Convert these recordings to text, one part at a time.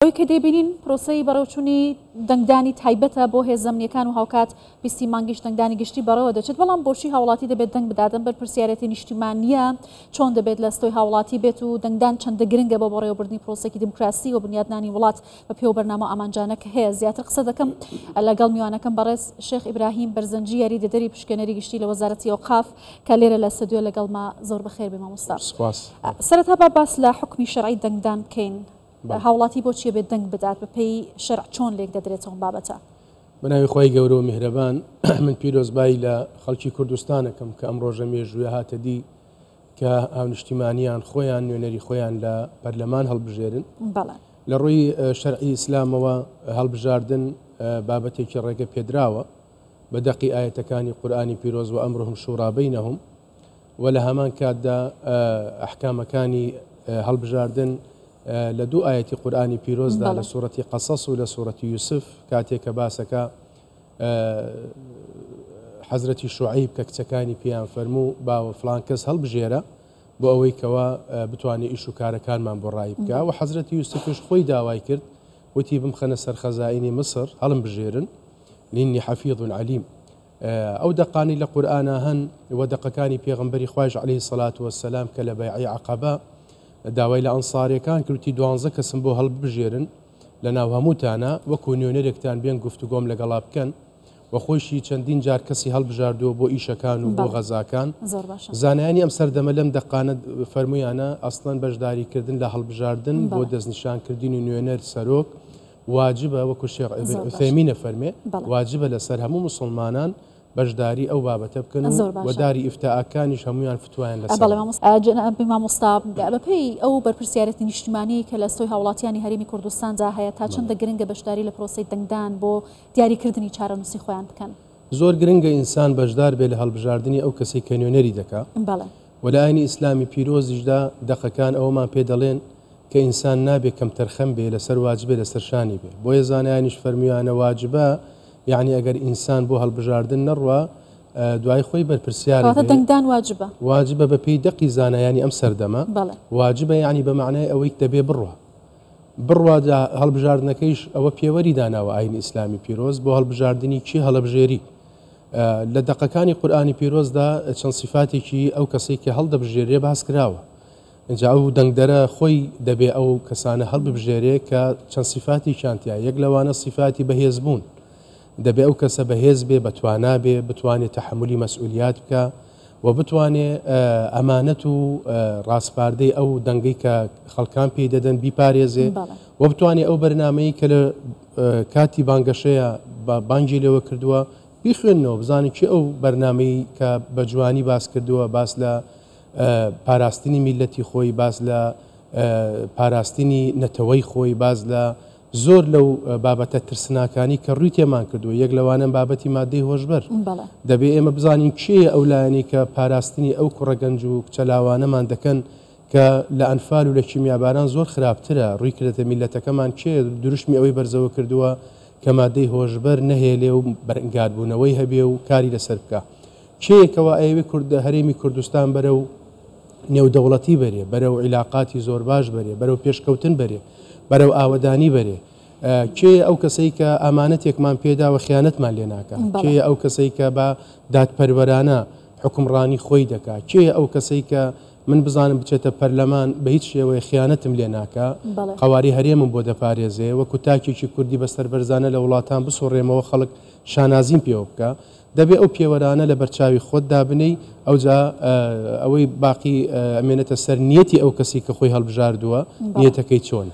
ئەوەی کە دەیبینین پرۆسەی بەڕێوچوونی دەنگدانی تایبەتە بۆ هێزە ئەمنییەکان و هاوکات بیستی مانگیش دەنگدانی گشتی بەڕێوە دەچێت، بەڵام بۆچی هاوڵاتی دەبێت دەنگ بدات؟ ئەم بەرپرسیارێتی نیشتیمانییە چۆن دەبێت لە ئەستۆی هاوڵاتی بێت و دەنگدان چەندە گرنگە بۆ بەڕێوەبردنی پرۆسەیەکی دیموکراسی و بنیادنانی وڵات بە پێ و بەرنامە و ئامانجانە کە هەیە؟ زیاتر قسە دەکەم لەگەڵ میوانەکەم بەڕێز شێخ ئیبراهیم بەرزنجی یاریدەدەری پشکێنەری گشتی لە وەزارەتی ئەوقاف کە لێرە لە ستۆدیۆ لەگەڵمە. زۆر بەخێر بێی مامۆستا. سوپاس. سەرەتا با باس لە حوکمی شەرعی دەنگدان بکەین. هاوڵاتی بۆچی ئەبێت دەنگ بدات؟ بەپێی شەرع چۆن لێک دەدرێتەوە ئەم بابەتە؟ بەناوی خوای گەورە و میهرەبان من پیرۆزبایی لە خەڵکی کوردستان ئەکەم کە ئەم ڕۆژە مێژوویە هاتە دی کە هاونیشتیمانیان خۆیان نوێنەری خۆیان لە پەرلەمان هەڵبژێرن. بەڵێ. لە ڕووی شەرعی ئیسلامەوە هەڵبژاردن بابەتێکی ڕێگە پێدراوە بە دەقی ئایەتەکانی قورئانی پیرۆز وامرهم شورا بینهم وە لە هەمان کاتدا ئەحکامەکانی هەڵبژاردن لە دوو ئایەتی قورئانی پیرۆزدا لە سوڕەتی قەسەس و لە سوڕەتی یوسف کاتێک کە باسەکە حەزرەتی شوعیب کە کچەکانی پێیان فەرموو باوە فلان کەس هەڵبژێرە بۆ ئەوەی کەوا بتوانێ ئیش و کارەکانمان بۆ ڕایی بکە و حەزرەتی یوسفش خۆی داوای کرد وتی بمخەنە سەر خەزائینی مصر هەڵم بژێرن لینی حەفیظ علیم ئەو دەقانەی لە قورئانا هەن و دەقەکانی پێغەمبەری خوایش علیە الصلوە والسلام کە لە بەیعەی عەقەبە داوای لە ئەنساریەکان کرد وتی دوانزە کەسم بۆ هەڵببژێرن لە ناو هەمووتانا وەکو نوێنەرێکتان بێن گفتوگۆم لەگەڵا بکەن و خۆیشی چەندین جار کەسی هەڵبژاردووە بۆ ئیشەکان و بۆ غەزاکان. زانایانی ئەم سەردەمە لەم دەقانە فەرموویانە ئەسڵەن بەشداریکردن لە هەڵبژاردن بۆ دەستنیشانکردنی نوێنەر سەرۆک واجبە وەکو شێخ ابن عثیمین ئەفەرمێ واجبە لەسەر هەموو موسڵمانان بەشداری ئەو بابەتە بکەن و داری ئیفتائەکانیش هەموویان فتوایان لەسەرە. بەڵێ مامۆستا جەنابی مامۆستا بەپێی ئەو بەرپرسیارێتی نیشتیمانیەی کە لە ئەستۆی هاوڵاتیانی هەرێمی کوردستاندا هەیە تا چەندە گرنگە بەشداری لە پرۆسەی دەنگدان بۆ دیاریکردنی چارەنووسی خۆیان بکەن؟ زۆر گرنگە ئینسان بەشدار بێ لە هەڵبژاردنی ئەو کەسەی کە نوێنەری دەکا وە لە ئاینی ئیسلامی پیرۆزیشدا دەقەکان ئەوەمان پێ دەڵێن کە ئینسان نابێ کەمتەرخەم بێ لەسەر واجبێ لەسەر شانی بێ بۆیە زانایانیش فەرموویانە واجبە یەعنی ئەگەر ئینسان بۆ هەڵبژاردن نەڕوا دوای خۆی بەرپرسیارە کەواتە دەنگدان واجبە. واجبە بە پێی دەقی زانایانی ئەم سەردەمە بەڵێ. واجبە یەعنی بە مەعنای ئەوەی دەبێ بڕوا بڕوا جا هەڵبژاردنەکەیش ئەوە پێوەری داناوە ئاینی ئیسلامی پیرۆز بۆ هەڵبژاردنی کێ هەڵەبژێری لە دەقەکانی قورئانی پیرۆزدا چەند سیفاتێکی ئەو کەسەی کە هەڵدەبژێرێ باس کراوە ئینجا ئەو دەنگدەرە خۆی دەبێ ئەو کەسانە هەڵببژێرێ کە چەند سیفاتێکیان تیا یەک لەوانە سیفاتی بەهێزبوون دەبێ ئەو کەسە بەهێز بێ بەتوانا بێ بتوانێ تەحەمولی مەسئولیات بکا و بتوانێ ئەمانەت و ڕاسپاردەی ئەو دەنگەی کە خەڵکان پێی دەدەن بیپارێزێ و بتوانێ ئەو بەرنامەی کە لە کاتی بانگەشەیە بانگی لێوە کردووە بیخوێننەوە بزانن کێ ئەو بەرنامەی کە بە جوانی باس کردووە باس لە پاراستنی میللەتی خۆی، باس لە پاراستنی نەتەوەی خۆی، باس لە زۆر لەو بابەتە ترسناکانی کە ڕووی تێمان کردووە، یەک لەوانە بابەتی مادەی هۆشبەر. دەبێ ئێمە بزانین کێیە ئەو لایەنەی کە پاراستنی ئەو کوڕە گەنج و کچە لاوانەمان دەکەن کە لە ئەنفال و لە کیمیاباران زۆر خراپترە ڕووی کردەتە میللەتەکەمان، کێ دروشمی ئەوەی بەرزەوە کردووە کە مادەی هۆشبەر نەهێلێ و بەرەنگاربوونەوەی هەبێ و کاری لەسەر بکا. کێیە کەوا ئەیەوێ کورد هەرێمی کوردستان بەرەو نێودەوڵەتی بەرێ، بەرەو عیلاقاتی زۆر باش بەرێ، بەرەو پێشکەوتن بەرێ، بەرەو ئاوەدانی بەرێ؟ کێیە ئەو کەسەی کە ئامانەتێکمان پێداوە خیانەتمان لێ ناکا؟ کێیە ئەو کەسەی کە بە دادپەروەرانە حوکمڕانی خۆی دەکا؟ کێیە ئەو کەسەی کە من بزانم بچێتە پەرلەمان بە هیچ شێوەیە خیانەتم لێ ناکا، قەوارەی هەرێمم بۆ دەپارێزێ، وەکو تاکێکی کوردی بە سەربەرزانە لە وڵاتان بسوڕێمەوە خەڵک شانازیم پێوە بکا؟ دەبێ ئەو پێوەرانە لە بەرچاوی خۆت دابنێی، ئەوجا ئەوەی باقی ئەمێنێتە سەر نیەتی ئەو کەسەی کە خۆی هەڵبژاردووە، نیەتەکەی چۆنە.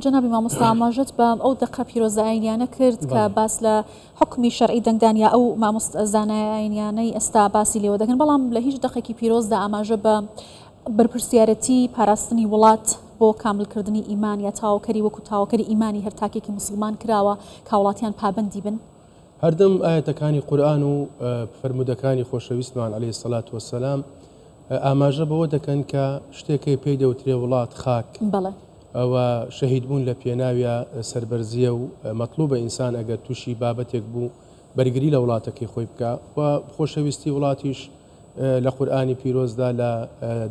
جەنابی مامۆستا ئاماژەت بە ئەو دەقە پیرۆزە ئاینیانە کرد کە باس لە حوکمی شەرعی دەنگدان یا ئەو مامۆستا زانایە ئاینیانەی ئێستا باسی لێوە دەکەن، بەڵام لە هیچ دەقێکی پیرۆزدا ئاماژە بە بەرپرسیارەتی پاراستنی وڵات بۆ کاملکردنی ئیمان یا تەواوکەری وەکو تەواوکەری ئیمانی هەر تاکێکی موسڵمان کراوە کە هاوڵاتیان پابەندی بن. هەردەم ئایەتەکانی قورئان و فەرموودەکانی خۆشەویستمان علیە الصلوە والسلام ئاماژە بەوە دەکەن کە شتێک هەیە پێی دەوترێ وڵات، خاک، و شەهیدبوون لە پێناویا سەربەرزییە و مەتڵوبە ئینسان ئەگەر تووشی بابەتێک بوو بەرگری لە وڵاتەکەی خۆی بکا و خۆشەویستی وڵاتیش لە قورئانی پیرۆزدا لە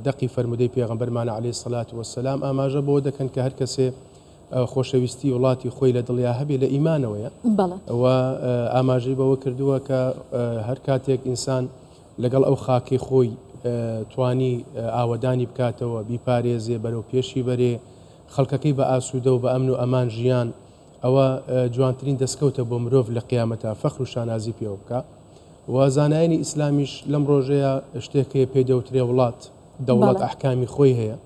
دەقی فەرموودەی پێغەمبەرمان علیە الصلوە والسلام ئاماژە بەوە دەکەن کە هەر کەسێ. خۆشەویستی وڵاتی خۆی لە دڵیا هەبێ لە ئیمانەوەیە و ئاماژەی بەوە کردووە کە هەر کاتێک ئینسان لەگەڵ ئەو خاکەی خۆی توانی ئاوەدانی بکاتەوە، بیپارێزێ، بەرەو پێشی بەرێ، خەڵکەکەی بە ئاسوودە و بە ئەمن و ئەمان ژیان، ئەوە جوانترین دەسکەوتە بۆ مرۆڤ لە قیامەتا فەخر و شانازی پێوە بکا. و زانایانی ئیسلامیش لەم ڕۆژەیا شتێک هەیە پێی دەوترێ وڵات، دەوڵەت ئەحکامی خۆی هەیە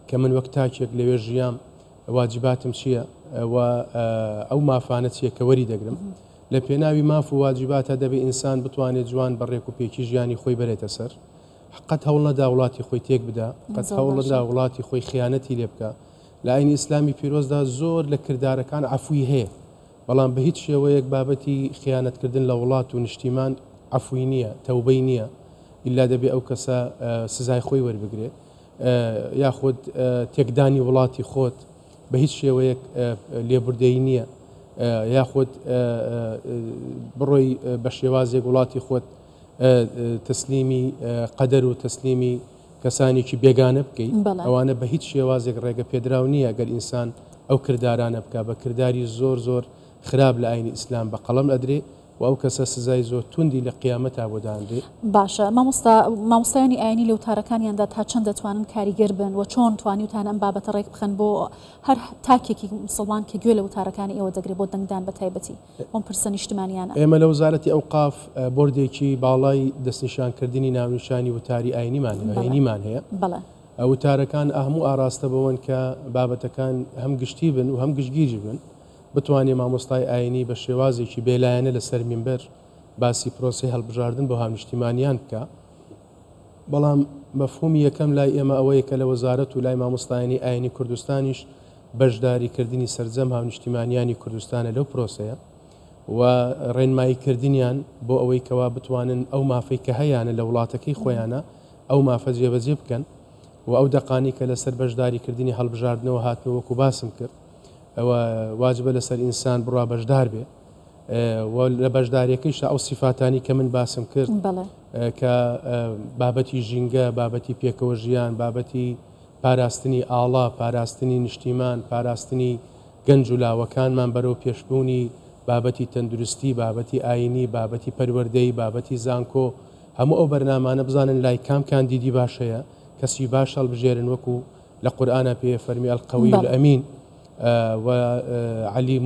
کە من وەک تاکێک لەوێ ژیام واجباتم چییە و ئەو مافانە چییە کە وەری دەگرم. لە پێناوی ماف و واجباتا دەبێ ئینسان بتوانێ جوان بە ڕێک و پێکی ژیانی خۆی بەرێتە سەر. قەت هەوڵ نەدا وڵاتی خۆی تێک بدا، قەت هەوڵ نەدا وڵاتی خۆی خیانەتی لێ بکا. لە ئاینی ئیسلامی پیرۆزدا زۆر لە کردارەکان عەفووی هەیە، بەڵام بە هیچ شێوەیەک بابەتی خیانەتکردن لە وڵات و نیشتیمان عەفووی نییە، تەوبەی نییە، ئیلا دەبێ ئەو کەسە سزای خۆی وەربگرێ. یاخود تێکدانی وڵاتی خۆت بە هیچ شێوەیەک لێبوردەیی نییە، یاخود بڕۆی بە شێوازێک وڵاتی خۆت تەسلیمی قەدەر و تەسلیمی کەسانێکی بێگانە بکەی، ئەوانە بە هیچ شێوازێک ڕێگە پێدراو نییە گەر ئینسان ئەو کردارانە بکا بە کرداری زۆر زۆر خراپ لە ئاینی ئیسلام بە قەڵەم ئەدرێ و ئەو کەسە سزای زۆر توندی لە قیامەتا بۆ دانرێ. باشە مامۆستا مامۆستایانی ئاینی لە وتارەکانیاندا تا چەند دەتوانن کاریگەر بن و چۆن توانیوتانە ئەم بابەتە ڕێک بخەن بۆ هەر تاکێکی موسڵمان کە گوێ لە وتارەکانی ئێوە دەگرێت بۆ دەنگدان بە تایبەتی بۆم پرسە نیشتمانیانە؟ ئێمە لە وەزارەتی ئەوقاف بۆردێکی باڵای دەستنیشانکردنی ناونیشانی وتاری ئاینیمان هەینیمان هەیە. وتارەکان هەموو ئاراستە بەوەن کە بابەتەکان هەم گشتی بن و هەم گشتگیریش بن. بتوانێ مامۆستای ئاینی بە شێوازێکی بێلایەنە لەسەر مینبەر باسی پرۆسەی هەڵبژاردن بۆ هاونیشتیمانیان بکا. بەڵام مەفهومی یەکەم لای ئێمە ئەوەیە کە لە وەزارەت و لای مامۆستایانی ئاینی کوردستانیش بەشداری کردنی سەرجەم هاونیشتیمانیانی کوردستانە لەو پرۆسەیە و ڕێنمایی کردنیان بۆ ئەوەی کەوا بتوانن ئەو مافەی کە هەیانە لە وڵاتەکەی خۆیانە ئەو مافە جێبەجێ بکەن و ئەو دەقانەی کە لەسەر بەشداری کردنی هەڵبژاردنەوە هاتنەوە وەکو باسم کرد ئەوە واجبە لەسەر ئینسان بڕوا بەشدار بێ و لە بەشداریەکەیشا ئەو سیفاتانی کە من باسم کرد کە بابەتی ژینگە، بابەتی پێکەوە ژیان، بابەتی پاراستنی ئاڵا، پاراستنی نیشتیمان، پاراستنی گەنج و لاوەکانمان بەرەو پێشبوونی بابەتی تەندروستی، بابەتی ئاینی، بابەتی پەروەردەیی، بابەتی زانکۆ، هەموو ئەو بەرنامانە بزانن لای کام کاندیدی باش هەیە، کەسی باش هەڵبژێرن وەکو لە قورئانا پێ فەرمی القوی الامین و علیم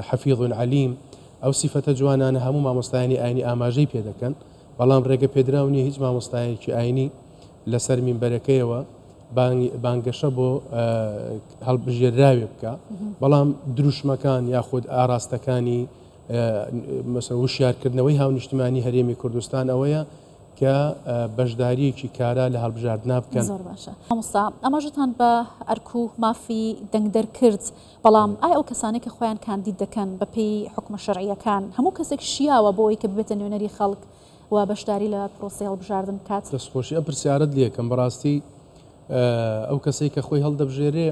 حفیظ علیم ئەو سیفەتە جوانانە هەموو مامۆستایانی ئاینی ئاماژەی پێ دەکەن بەڵام ڕێگە پێدراو نییە هیچ مامۆستایەکی ئاینی لەسەر مینبەرەکەیەوە بانگەشە بۆ هەڵبژێراوێ بکە بەڵام دروشمەکان یاخود ئاراستەکانی مەسە وشیارکردنەوەی هاونیشتمانی هەرێمی کوردستان ئەوەیە کە بەشدارییەکی کارا لە هەڵبژاردنا بکەن. زۆر باشە مامۆستا ئاماژەتان بە ئەرک و مافی دەنگدەر کرد، بەڵام ئایا ئەو کەسانەی کە خۆیان کاندید دەکەن بە پێی حوکمە شەرعییەکان هەموو کەسێک شیاوە بۆ ئەوەی کە ببێتە نوێنەری خەڵک و بەشداری لە پرۆسەی هەڵبژاردن بکات؟ دەستخۆشی ئەم پرسیارەت لێکەم، بەڕاستی ئەو کەسەی کە خۆی هەڵدەبژێرێ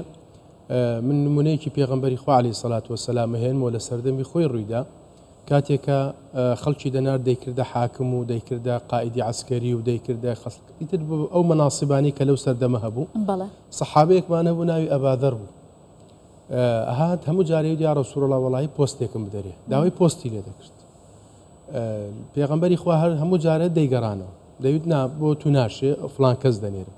من نمونەیەکی پێغەمبەری خوا علیە سەلات وەسەلام ئەهێنمەوە لە سەردەمی خۆی ڕوویدا کاتێک کە خەڵکی دەنارد دەیکردە حاکم و دەیکردە قائیدی عەسکەری و دەیکردە خەڵک ئیتر ئەو مەناسبانەی کە لەو سەردەمە هەبوو سەحابەیەکمان هەبوو ناوی ئەبادەر بوو هات هەموو جارێ یا رسول الله وەڵی پۆستێکم بدەرێ داوای پۆستی لێ دەکرد پێغەمبەری خوا هەر هەموو جارێ دەیگەڕانەوە دەیوت نا بۆ تو ناشێ فلان کەس دەنێرم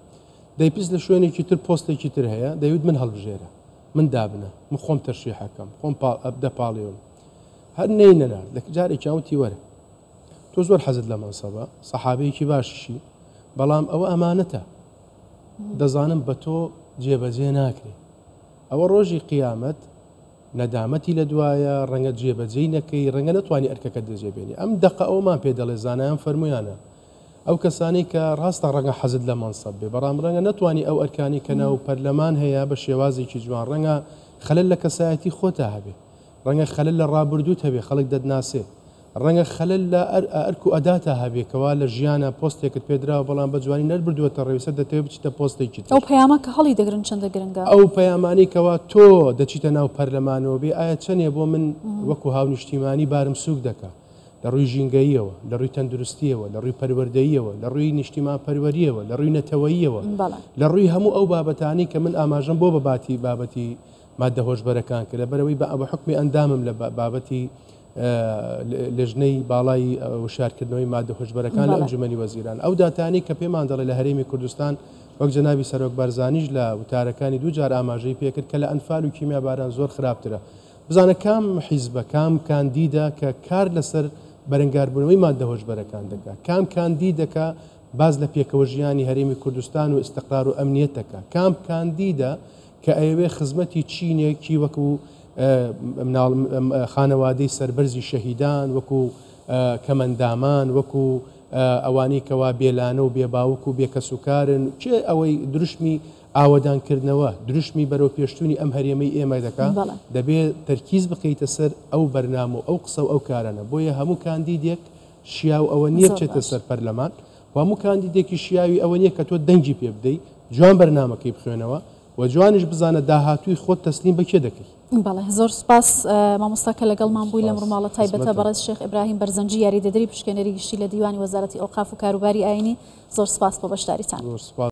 دەیپرس لە شوێنێکی تر پۆستێکی تر هەیە دەیوت من هەڵبژێرە من دابنە من خۆم تەرشیحەکەم خۆم دەپاڵێوم هەر نەی نەنارد لە جارێکیان وتی وەرە تۆ زۆر حەزت لە مەنسەبە سەحابەیەکی باشیشی بەڵام ئەوە ئەمانەتە دەزانم بە تۆ جێبەجێ ناکرێ ئەوە ڕۆژی قیامەت نەدامەتی لە دوایە ڕەنگە جێبەجێی نەکەی ڕەنگە نەتوانی ئەرکەکەت دەجێ بێنی ئەم دەقە ئەومان پێ دەڵێ زانایان فەرمویانە ئەو کەسانەی کە ڕاستە ڕەنگە حەزت لە مەنسەب بێ بەڵام ڕەنگە نەتوانی ئەو ئەرکانی کە ناو پەرلەمان هەیە بە شێوازێکی جوان ڕەنگە خەلەل لە کەسایەتی خۆتا هەبێ ڕەنگە خەلەل لە ڕابردووت هەبێ خەڵک دەتناسێ. ڕەنگە خەلەل لە ئەرک و ئەداتا هەبێ کەوا لە ژیانا پۆستێکت پێدراوە بەڵام بە جوانی نەتبردووەتە ڕێویسە دەتەوێ بچیتە پۆستێکی تر. ئەو پەیامە کە هەڵی دەگرن چەندە گرنگە؟ ئەو پەیامانەی کەوا تۆ دەچیتە ناو پەرلەمانەوە بێ ئایا چەنێ بۆ من وەکو هاونیشتیمانی بارم سووک دەکا لە ڕووی ژینگەییەوە، لە ڕووی تەندروستییەوە، لە ڕووی پەروەردەییەوە، لە ڕووی نیشتیمانپەروەرییەوە، لە ڕووی نەتەوەییەوە، لە ڕووی هەموو ئەو بابەتانەی کە من ئاماژەم بۆ بە باتی بابەتی. ماددە هۆشبەرەکان کرد، لەبەرئەوەی بە حوکمی ئەندامم لە بابەتی لێژنەی باڵای وشیارکردنەوەی ماددە هۆشبەرەکان لە ئەنجومەنی وەزیران، ئەو داتانەی کە پێمان دەڵێ لە هەرێمی کوردستان وەک جەنابی سەرۆک بارزانیش لە وتارەکانی دوو جار ئاماژەی پێکرد کە لە ئەنفال و کیمیاباران زۆر خراپترە. بزانە کام حیزبە، کام کاندیدە کە کار لەسەر بەرەنگاربوونەوەی ماددە هۆشبەرەکان دەکا؟ کام کاندیدە کە باس لە پێکەوەژیانی هەرێمی کوردستان و ئیستقرار و ئەمنیەت دەکا؟ کام کاندیدە کە ئەیەوێ خزمەتی چینێکی وەکو مناڵ خانەوادەی سەربەرزی شەهیدان، وەکو کەمەندامان، وەکو ئەوانەی کەوا بێلانە و بێباوک و بێکەسوکارن، کێ ئەوەی دروشمی ئاوەدانکردنەوە، دروشمی بەرەوپێشچوونی ئەم هەرێمەی ئێمە دەکا، دەبێ تەرکیز بخەیتە سەر ئەو بەرنامە و ئەو قسە و ئەو کارانە. بۆیە هەموو کاندیدێک شیاو ئەوە نییە بچێتە سەر پەرلەمان و هەموو کاندیدێکی شیاوی ئەوە نییە کە تۆ دەنگی پێ بدەی. جوان بەرنامەکەی بخوێنەوە و جوانیش بزانە داهاتووی خۆت تەسلیم بە کێ دەکەی. بەڵێ زۆر سوپاس مامۆستا کە لەگەڵمان بووی لەم ڕووماڵە تایبەتە. بەڕێز شێخ ئیبراهیم بەرزەنجی یاریدەدەری پشکێنەری گشتی لە دیوانی وەزارەتی ئەوقاف و کاروباری ئایینی زۆر سوپاس بۆ بەشداریتان. زۆر سوپاس.